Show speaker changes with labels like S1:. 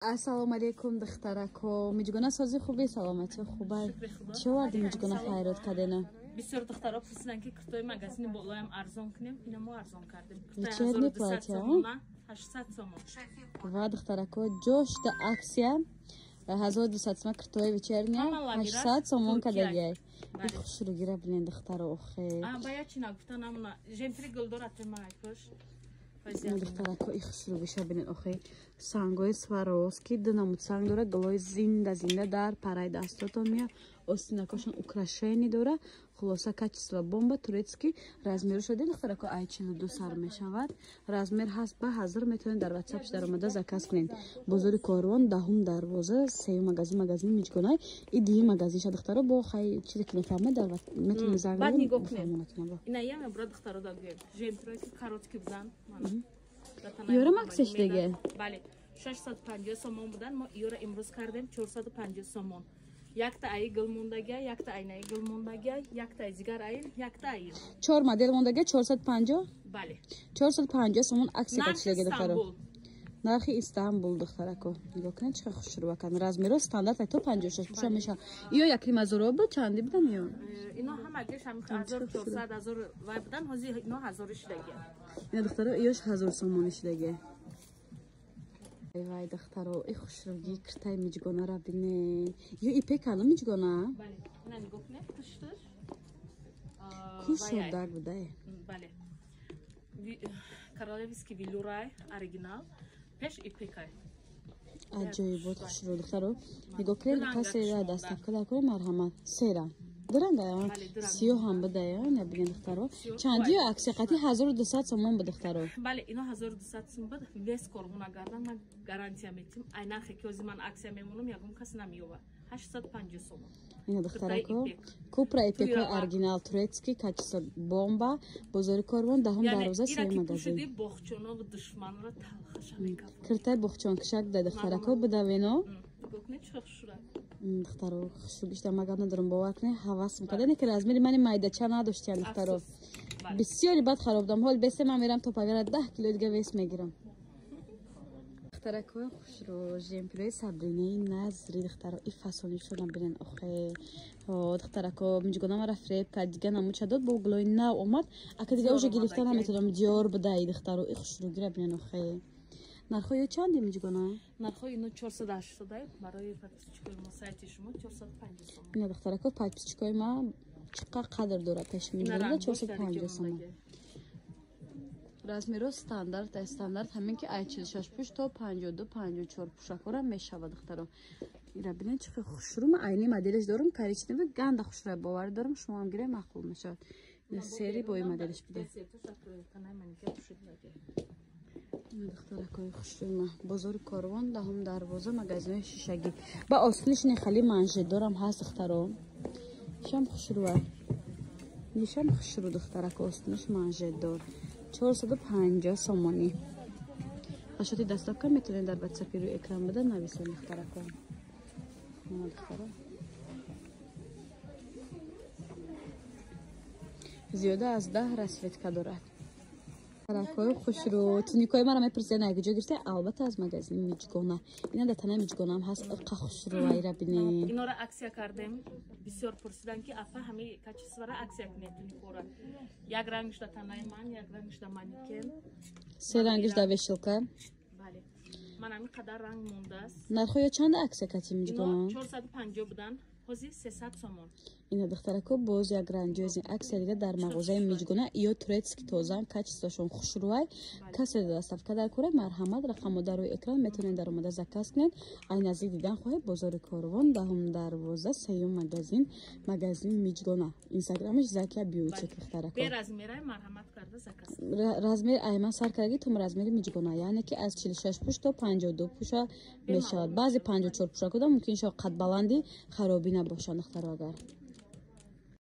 S1: Ассалому алейкум, духтарако. Миҷгона, сози хуби, саломатӣ хубай? Чӣ оварди, Миҷгона, хайрот кадена?
S2: Бисёр духтаро пурсиданд, ки куртои магазини болоям арзон кунем. Ина мо арзон кардем.
S1: Вечерний платье,
S2: 800 сомон.
S1: Ва, духтарако, ҷошта акция 1200 сомон, куртои вечерняя 800 сомон кадагиай. Хушругира бинен, духтаро, охе.
S2: Ба я чи нагуфта намуна. Жемпри гулдор атема айкош.
S1: Духтарако, и хушругиша бинен, охе. Сангои Сваровски, ду намуд санг дора, голои зинда зинда дар параи дастотон мея, остинакошон украшение дора. Хулоса, качество бомба, турецкий. Размеру шуде, духтарако, ай 42 сар мешавад. Размер ҳаст, ба ҳазр метавонед дар ватсапш даромада заказ кунед. Бозори Корвон, даҳум дарвоза, сеюм магазин, магазини Миҷгонай. И дуюм магазинша, духтаро, бо хай чизе ки мефаҳмед, дар метавонед занг.
S2: Баъд нигоҳ кунед. Ина ям бро, духтаро, да гӯем. Жемпрое ки короткий будан.
S1: Ёра максиш диге?
S2: Бале, 650 сомон будан, мо ёра имрӯз кардем 450 сомон. Якта аи гул мондагия, якта айнаи гул мондагия, якта аи зигар аи, якта аи.
S1: Чор модел мондагия, 450?
S2: Бале.
S1: 450 сомон акция качидаги, духтаро. Нархи Истанбул, духтарако. Нигоҳ кунед, чӣ хушрӯ акан. Размеро стандарт то 56 пуша мешавад. Иё якрим ҳазоро буд, чанди будан ё?
S2: Ино ҳамагиш ҳам 1400, 1000 вай будан, ҳозир ино ҳазори шидагия.
S1: Ина, духтаро, иёш 1000 сомонӣ шидагия. Вай, духтаро, и хушрӯгӣ киртаи Миҷгонара бинен. Ё ипекану, Миҷгона?
S2: Бале. Ина нигоҳ кунед, туш-туш.
S1: Ку шодак будае.
S2: Бале. Королевский велюрай, оригинал. Пеш ипекай.
S1: Аҷоибот хушрӯ, духтаро. Нигоҳ кунед, касе доставка дар кунед, марҳамат. Сера. Дуранга, сиёҳ ҳам будая, набинед, духтаро. Чандиё акция қати 1200 сомон буд, духтаро.
S2: Бале, ино 1200 сом буд. Вес коргуна гардан ман гарантия метим. Ай нархе ки ҳозир ман акция мемонам, ягон кас намеёбад. 850 сомон.
S1: Ина, духтарако, купра ипека, оригинал турецкий, качество бомба. Бозори Корвон, даҳум дарвоза, сеюм магазин.
S2: Боғчонову душманро талхаша мекард.
S1: Киртаи боғчонкишак да, духтарако, будавено. Духтаро, хушругишта магар надорам, бовар кунед, ҳавас мекарда, не ки размери мани майдача надоштиян, духтаро. Бисёри бад хароб дам. Ҳол бесе ман мерам то пагара 10 кило дига вес мегирам. Духтаракои хушрӯ, жемпирои Сабринаи Назри, духтаро, и фасонишона бинен, охе. Духтарако, Миҷгона мара фреб кард, дига намуча дод, бо гулои нав омад. Ака дига уже гирифта наметавонам, диёр будаи, духтаро, и хушрӯгира бинен, охе. Нархҳо ё чанде, Миҷгона?
S2: Нархҳои ино 480, барои подписчикои мо, сайти шумо 450 сомон.
S1: Ина, духтарако, подписчикои ма чӣ қадр дорад пеши Миҷгона, 450 сомон. Размеро стандарт, стандарт ҳамин ки ай 46 пуш то 52, 54 пушакора мешавад, духтаро. Ира бинед, чӣ хушрӯ, ма айни моделаш дорум, коричневый, ганда хушрӯ, боварӣ дорум, шумоам гире, маъқул мешавад. Сери бои моделаш буда. Духтаракои хушрӯма, бозори Корвон, даҳум дарвоза, магазинои шишагӣ. Ба осуниш нехали манжетдорам ҳаст, духтаро. Ишам хушрӯа. Нишам хушрӯ, духтарако, осуниш манжетдор. 450 сомонӣ. Ашоти доставка метавонед дар ватсапи рӯи экран буда нависед, духтарако. Духтаро. Зиёда аз 10 расцветка дорад. Ракои хушрӯ, туникои мара мепурсед, на куҷо гирифта? Албатта, аз магазини Миҷгона. Ина дар танаи Миҷгонаам ҳаст, қа хушрӯ, айра бинед.
S2: Инора акция кардем. Бисёр пурсиданд, ки апа, ҳами качествора акция кунед туникора. Як рангш дар танаи ман, як рангш дар манекен.
S1: Се рангш дар вешалка.
S2: Бале. Ман ҳамин қадар ранг мондааст.
S1: Нархҳо ё чанд акция кати, Миҷгона?
S2: 450 будан, ҳозир 300 сомон.
S1: Ина, духтарако, боз як ранҷози акция дига дар мағозаи Миҷгона. Ё турецкий, тозаам, качествошон хушрӯай. Касе доставка дар кора, марҳамат, рақамҳо дар рӯи экран, метавонед даромада заказ кунед. Ай наздик дидан хоҳед, бозори Корвон, даҳум дарвоза, сеюм магазин, магазин Миҷгона. Инстаграмаш Закия Бьюти, духтарако. Размер айман сар кардаги то размери Миҷгона, яъне ки аз 46 пуш то 52 пуша мешавад. Баъзе 54 пуша куда мумкин шо қадбаланди харобӣ набошанд, духтаро, агар.